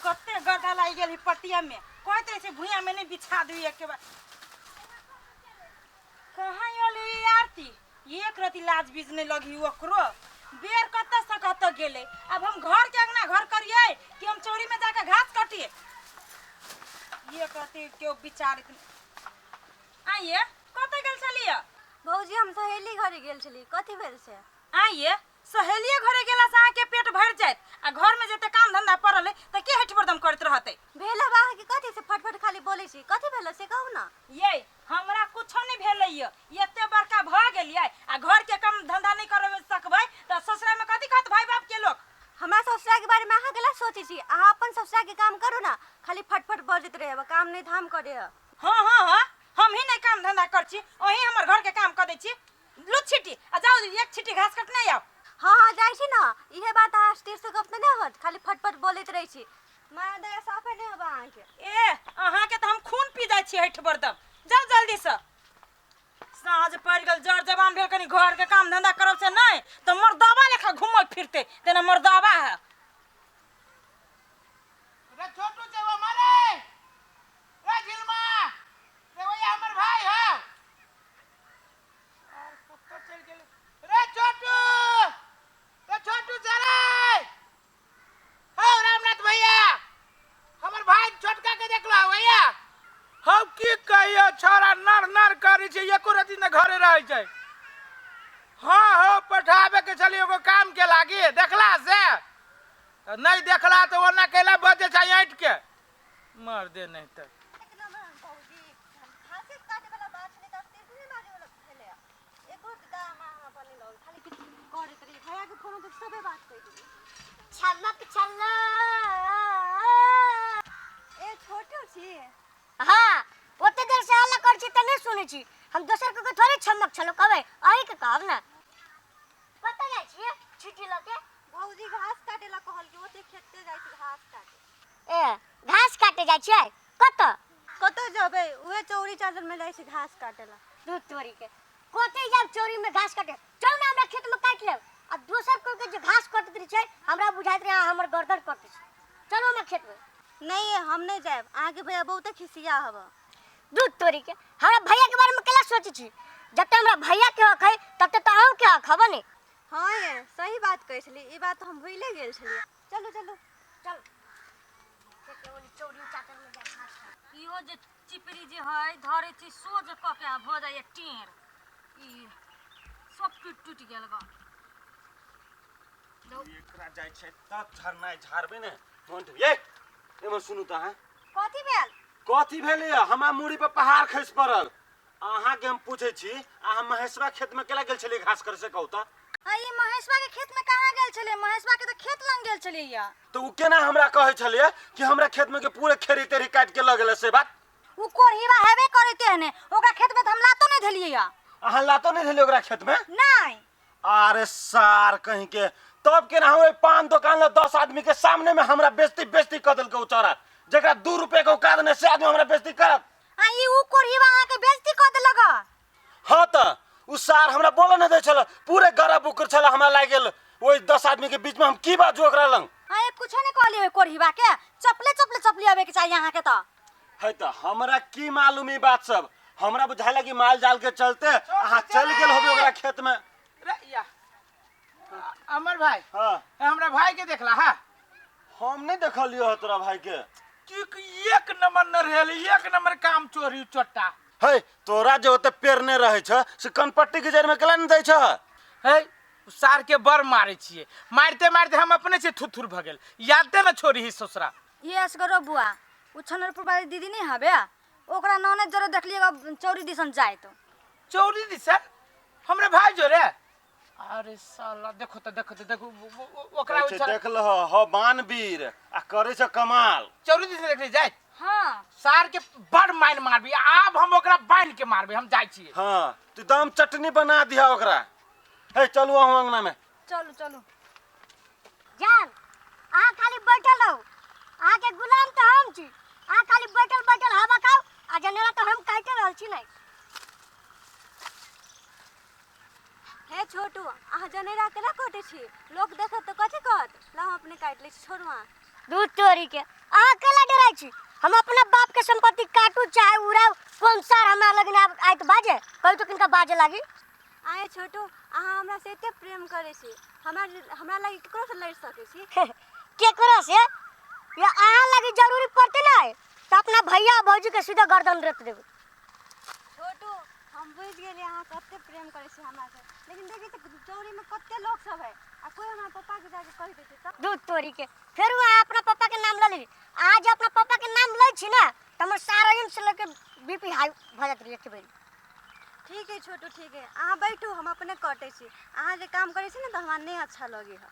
कते गड्ढा लागि गेल ई पटिया में। कहैत रहै छै भुइयाँ में नहि बिछा दियौ एके बार। कहाँ आयल ई आरती? एक रति लाज बीज नहि लगी ओकरो। बेर कतऽ से कतऽ गेलै। आब हम घर के अंगना घर करियै कि हम चौरी में जाके घास कटियै? एक रति केओ विचारित आइये कतऽ गेल छलियै? भौजी हम सहेली घरे गेल छली। कथी भेल से? आइये सहेलिये घरे गेला से अहाँके पेट भरि जायत आ घर में जते काम धंधा पड़ल है तऽ के हटि बरदम करैत रहतै? भेल हब अहाँके कथी से फटफट खाली बोलै छी? कथी भेल से कहू ना। ये हमरा कुछो नहि भेलै ये, एते बड़का भऽ गेलियै आ घर के काम धंधा नहि कर सकबै तऽ ससुरा में कथी कहत भाई बाप के लोक? हमरा ससुरा के बारे में अहाँ गलत सोचै छी। अहाँ अपन ससुरा के काम करू ना, खाली फटफट बजैत रहब, काम नहि धाम करे है। हाँ हाँ हाँ, हम ही नहीं काम धंधा कर छी, वही हमर घर के काम कर दै छी। लू छिटी आ जाओ, एक छिटी घास कटने आओ। हाँ हाँ जाइ छी ना, इहे बात अहाँ स्थिर से गप नहि होत, खाली फटफट बोलैत रहै छी। माया दया साफे नहि होब अहाँके। ए अहाँके तऽ हम खून पी जाइ छी हठ बरदम। जाओ जल्दी से, साँझ पड़ि गेल, जर जवान भेल, कनी घर के काम धंधा करब से नहीं तऽ मर्दाबा लेखा घूमल फिरते तेना मर्दाबा है। रे छोटू चेवा मारे, रे झिलमा, रे वही हमर भाई है। और कत्तो चल गेल रे छोटू, रे छोटू चले। हो रामनाथ भैया, हमर भाई छोटका के देखलो भैया? हम की कहियो, छोरा नर नर करै छै, एको रति ने घरे रहै छै। हाँ हो पठाबे के छली एगो काम के लागी, देखला से नहीं देखला तो ओना कैला बजे छै ऐंठ के मार दे नहीं तो। एक नंबर हम भौजी घासे काटे वाला बात छलै तऽ स्थिर नहि मारे वाला भेलै। एको दाम अहाँ बनेलहुँ, खाली किछु करैत रही। भैया के फोन तऽ सबे बात कहि देली। छमक छल्लो। ए छोटू छी? हाँ, ओते देर से हल्ला कर छी तऽ नहि सुनै छी। हम दोसर के थोड़े छमक छलो कहबै, अहीं के कहब ना। कतऽ जाइ छियै छुट्टी लऽ के? भौजी घास काटे ला कहल कि ओते खेते जाइ छी घास काटे। ए घास काटे जाइ छियै कतऽ? कतऽ जेबै, उहे चौरी चादर में जाइ छी घास काटे ला। दूध तोरी के कते जाब चौरी में घास काटे? चल ना हमरा खेत में काटि लेब। आ दोसर कोई के जे घास कटैत रहै छै हमरा बुझाइत रहै हमर गर्दन कटै छै। चलो हमरा खेत में। नहीं हम नहीं जायब, अहाँके भैया बहुते खिसिया हब। दूध तोरी के हमरा भैया के बारे में केला सोचै छी? जते हमरा भैया के हक है तते तऽ अहूँ के हक हब ने। हाँ ये सही बात कहै छली, ई बात हम भूले गेल छलियै। चलू चलू चल। चौरी चादर में जाय घास काटे। इहो जे चिपरी जे है धरे छी सोझ कऽ के आ भऽ जाइए टेढ़, ई सब टूटि टूटि गेल ग। एकरा जाइ छै तब झरनाइ झाड़बै ने मोन। ये एमहर सुनू तऽ अहाँ। कथी भेल? कथी भेलै? हमरा मूड़ी पर पहाड़ खसि पड़ल। अहाँके हम पूछै छी, अहाँ महेशवा खेत में केला गेल छलियै घास करे से कहू तऽ? आ ई महेशवा के खेत में कहाँ गेल छलियै? महेशवा के तऽ खेत लंग गेल छलियै या। तऽ ओ केना हमरा कहै छलियै कि हमरा खेत में के पूरे खेरी तेरी काटि के लऽ गेलै से बात? उ कोढ़ीवा हेबे करैते हने, ओकरा खेत में तऽ हम लातो नहि धेलियै या। अहाँ लातो नहि धेलियै ओकरा खेत में? नहि। अरे सार कहीं के, तब केना हम ओहि पान दोकान लग 10 आदमी के सामने में हमरा बेइज्जती बेइज्जती कऽ देलकै ओ चौरा, जकरा 2 रुपया के औकात नहि से आदमी हमरा बेइज्जती करत? आ ई उ कोढ़ीवा अहाँके बेइज्जती कऽ देलक? हाँ तऽ उ सार हमरा बोलऽ नहि दै छल, पूरे गरब उकर छल हमरा लागि गेल। ओहि 10 आदमी के बीच में हम की बाजू ओकरा लंग? आ कुछो नहि कहलियै ओहि कोढ़ीवा के, चपले चपले चपली अबे के चाही अहाँके तऽ। है तऽ हमरा की मालूम ई बात सब, हमरा बुझाइला कि माल जाल के चलते अहाँ चल गेल होबे ओकरा खेत में। रे या अमर भाई। हाँ। हमरा भाई के देखला? हाँ हम नहीं देखलियो है तोरा भाई के। की एक नंबर न रहल, एक नंबर काम चोरी चोट्टा है। तोरा जे ओते पेरने रहे छ से कनपट्टी के जड़ में केला नहीं दै छ? है सार के बड़ मारे छियै, मारते मारते हम अपने से थुथुर भऽ गेल। यादे न छोड़ी ही ससुरा। ये असगरो बुआ, उ छनरपुर वाली दीदी नहीं हबे, ओकरा ननद जरे देखलिए चौरी दिसन जाए तो। चौरी दिसन हमरे भाई जोरे? अरे साला देखो तो देखो तो देखो ओकरा कहै छै, देख लह ह बानवीर आ करै छ कमाल। चौरी दिसन देखली जाए? हाँ। सार के बड़ माइन मारबी, आब हम ओकरा बान्हि के मारबी, हम जाइ छियै। हाँ तू दम चटनी बना दिहा ओकरा। हे चलू अहूँ अंगना में। चलू चलू। जान अहाँ खाली बैठल रहू, अहाँ के गुलाम तऽ हम छी। अहाँ खाली बैठल बैठल हवा खाउ आ जनेरा तऽ हम काटि रहल छी। नहीं हे छोटू, अहाँ जनेरा केना कटै छी? लोक देखत तऽ कथी कहत? ला हम अपने काटि लै छी, छोड़ू अहाँ। दूध तोरी के अहाँ केला डराइ छी? हम अपना बाप के संपत्ति काटू चाहे उड़ाऊ, कोन सार हमरा लगिन आब आयत बाजे कहि तो किनका बाजे लागी। आए छोटू, अहाँ हमरा से एते प्रेम करै छी, हमरा हमरा लागी केकरो से लड़ि सकै छी? केकरो से या अहाँ लागी जरूरी पड़ते ना तो अपना भैया भौजी के सीधा गर्दन रेत देबै। छोटू, हम बुझि गेलियै अहाँ कते प्रेम करै छी हमरा से, लेकिन देखै छी चौरी में कते लोक सब है आ कोई हमरा पप्पा के जाके कहि देतै तब। दूध तोरी के फेर अहाँ अपना पप्पा के नाम लऽ लेली। अहाँ जे अपना पप्पा के नाम लै छी ना तऽ हमर सारा से लऽ के बीपी हाई भऽ जाइत रहै एके बेरी। ठीक है छोटू, ठीक है, अहाँ बैठू, हम अपने कटै छी। अहाँ जे काम करै छी ने तऽ हमरा नहि अच्छा लगै है।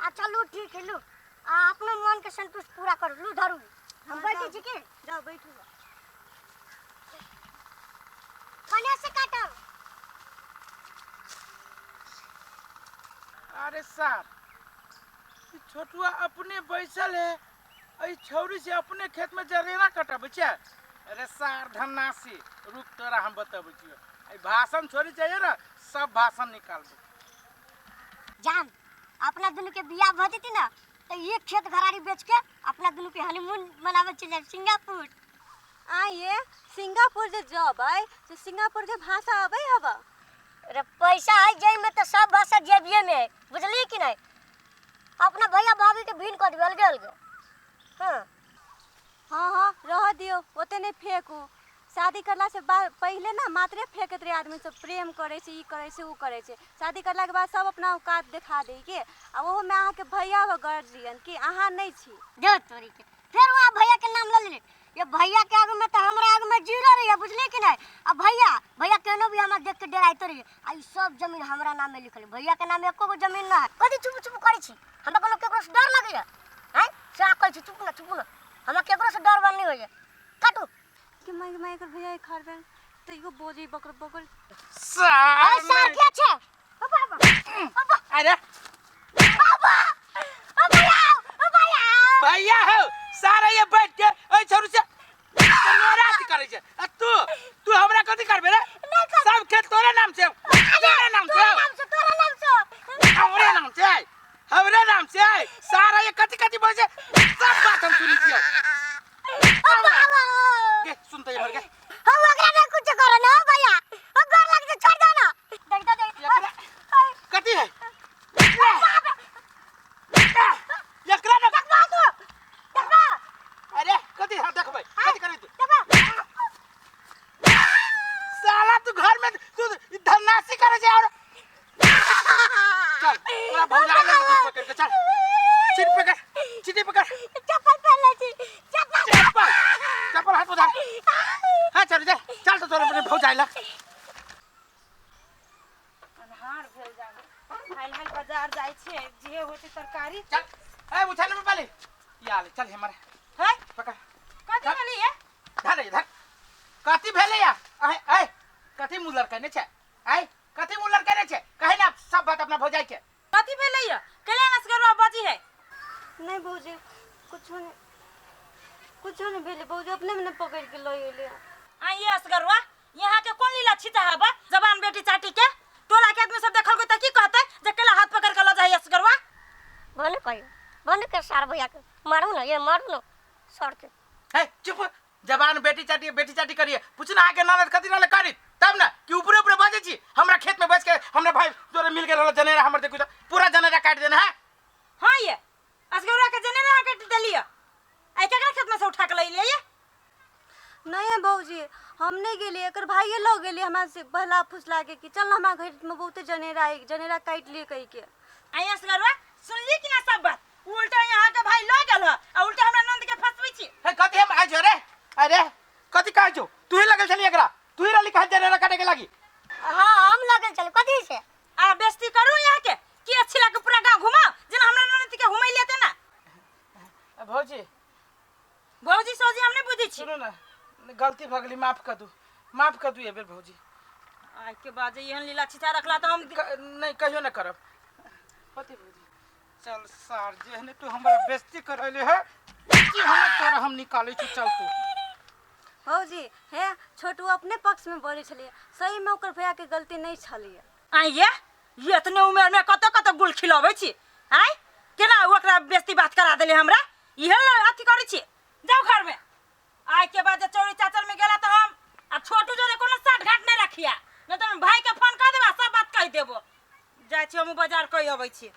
अच्छा लू, ठीक है, लू अहाँ अपना मन के संतुष्ट पूरा करू, लू धरू हम हाँ, बैठै जाउ। छी की? जाउ बैठू। कने से काटब? अरे साहब, ई छोटुआ अपने बैसल है, एहि छौरी से अपने खेत में जरेरा कटबै छै। अरे सार धन्नासी, रुक तोरा हम बतबै छियौ। एहि भाषण छोड़ी चाहिए ना, सब भाषण निकालबै। जान, अपना दुनू के बियाह भऽ जेतै ना तऽ एक खेत घरारी बेच के अपना दुनू के हनीमून मनाबै चलि जायब सिंगापुर। आइए सिंगापुर जे जबै से सिंगापुर के भाषा अबै हबऽ? अरे पैसा है जेब में तऽ सब भाषा जेबिये में है, बुझलियै कि नहीं? अपना भैया भाभी के भिन्न कऽ देबै अलगे अलगे। हाँ हाँ हाँ, रह दियौ, ओते नहि फेकू। शादी करला से बाद पहिले ना मात्रे फेकैत रहे आदमी सब, प्रेम करै छै, ई करै छै, उ करै छै। शादी करलाके बाद सब अपना औकात देखा दै के, आ ओहोमे अहाँके भैया गार्जियन कि अहाँ नहि छी। दे तोरी के फेर वहाँ भैया के नाम लऽ लेली। ये भैया के आगू में तो हमरा आगू में जीरो रही है, बुझलियै कि नहीं? आ भैया भैया केनो भी हमरा देख के डराइते रहिए। आ ई सब जमीन हमरा नाम में लिखल है, भैया के नाम में एको गो जमीन ना है। कथी चुप चुप करै छी? हमरा कोनो केकरो से डर लगैया? हैं से आ कहै छी चुप ना, चुप ना, हमरा केकरो से डर वर नहीं होइया। काटू कि माय माय एकर भैया खरबे तो इहो बोजी बकर बकर। सार अरे सार नहीं। क्या छै? बाबा बाबा, अरे बाबा, ओ भैया, ओ भैया, भैया हो सारा ये बैठ के एहि छोरू से मेरा अथी करै छै। आ तू तू हमरा कथी करबे रे? सब खेत तोरे नाम से, तोरे नाम से, तोरा नाम से, तोरा नाम से, हमरे नाम से, हमरे नाम से। सारा ये कथी कथी बजे सब बात हम सुनै छियौ। ओ बाबा, के सुनते मर के हम ओकरा नहीं कुछ करो ना भैया, ओ गोर लग से छोड़ दो ना। देख दो देख। एकरा कथी है? एकरा ना देखबा तू, देखबा। अरे कथी? हाँ देखबै, कथी करै तू? देखबा। साला तू घर में तू धन्नासी करे छै और चल तोरा भौजा ले तू पकड़ के चल, चीटी पकड़, चीटी पकड़। चप्पल पहन ले छी, चप्पल, चप्पल, चप्पल हाथ में धर। हाँ चल चल चल तो तोरा अपने भौजाई ला। अन्हार भेल जागे, हाल हाल बाजार जाइ छियै, जे होइ छै तरकारी। चल ए उठा ले पाली या ले चल हमर है पकड़। कथी भेलै ये? धर धर, कथी भेलै या? आय आय कथी मुँह लड़कने छै? आय कथी मुँह लड़कने छै? कहे ना सब बात अपना भौजाई के। कथी भेलै ये? केला नसगरवा बजी है? नहीं भौजी, कुछो नहीं, कुछो नहीं भेलै भौजी, अपने में पकड़ के लऽ गेलै। आ ये असगरवा, यहाँ के कोन लीला छिता हबा जबान बेटी चाटी के? टोला के आदमी सब देखल त की कहतै जे केला हाथ पकड़ के ल जाय असगरवा? बंद कहियो, बंद कर सार भैया के मारू ना, ये मारू ना सर के। हे चुप, जबान बेटी चाटी बेटी चाटी करिए। पूछ ना आके ननद कथी रहले करी तब ना कि ऊपरे ऊपरे बजै छी। हमरा खेत में बैस के हमरा भाई तोरे मिल के रहल जनेरा हमर देखू त पूरा जनेरा काटि देने है। हां ये असगरवा के जनेरा काटि देलिए, आई केकरा खेत में से उठा के लैलिए ये? नहीं भौजी, हम नहीं गेलिए, एकर भाइये लऽ गेलिए हमरा से बहला फुसला के कि चल ना हमरा घर में बहुते जनेरा है, जनेरा काटि लिए कहि के। आई असगरवा सुनली कि ना सब बात? उल्टा यहाँ के भाई लऽ गेल ह आ उल्टा हमरा नंद के फंसबै छी। हे कथी हम आज रे? अरे कथी कहै छौ? तू ही लगल छली एकरा, तू ही रहली कहै जनेरा काटे के लागी। हाँ हम लगल छली कथी से? आ बेइज्जती करू यहाँ के की अच्छी लागे पूरा गांव घुमाओ जेना हमरा ननद के घुमै लेते ना। भौजी, भौजी सौजी हम नहीं बुझै छी। सुनू ना, गलती भऽ गेली, माफ कर दू, माफ कर दू एबेर भौजी। आइ के बाद एहन लीला छिछा रखला तऽ हम नहीं कहियो ना करब। पति भौजी चल सार जेहने तू हमरा बेइज्जती करैले है कि हम तोरा हम निकालै छी, चल तू। भौजी हे छोटू अपने पक्ष में बोलै छलियै, सही में ओकर भैया के गलती नहीं छलियै। आइये ये इतने उम्र में कत कत गुल खिलाबै छी? आइ केना ओकरा बेइज्जती बात करा देले हमरा? इहे ला अथी करै छी। जाउ घर में। आइ के बाद जे चौरी चाचर में गेला तऽ हम आ छोटू जोरे कोनो साठ घाट नहि रखिया, नहि तऽ हम भाई के फोन कऽ देबा, सब बात कहि देबो। जाइ छी हमहूँ बाजार कहि अबै छी।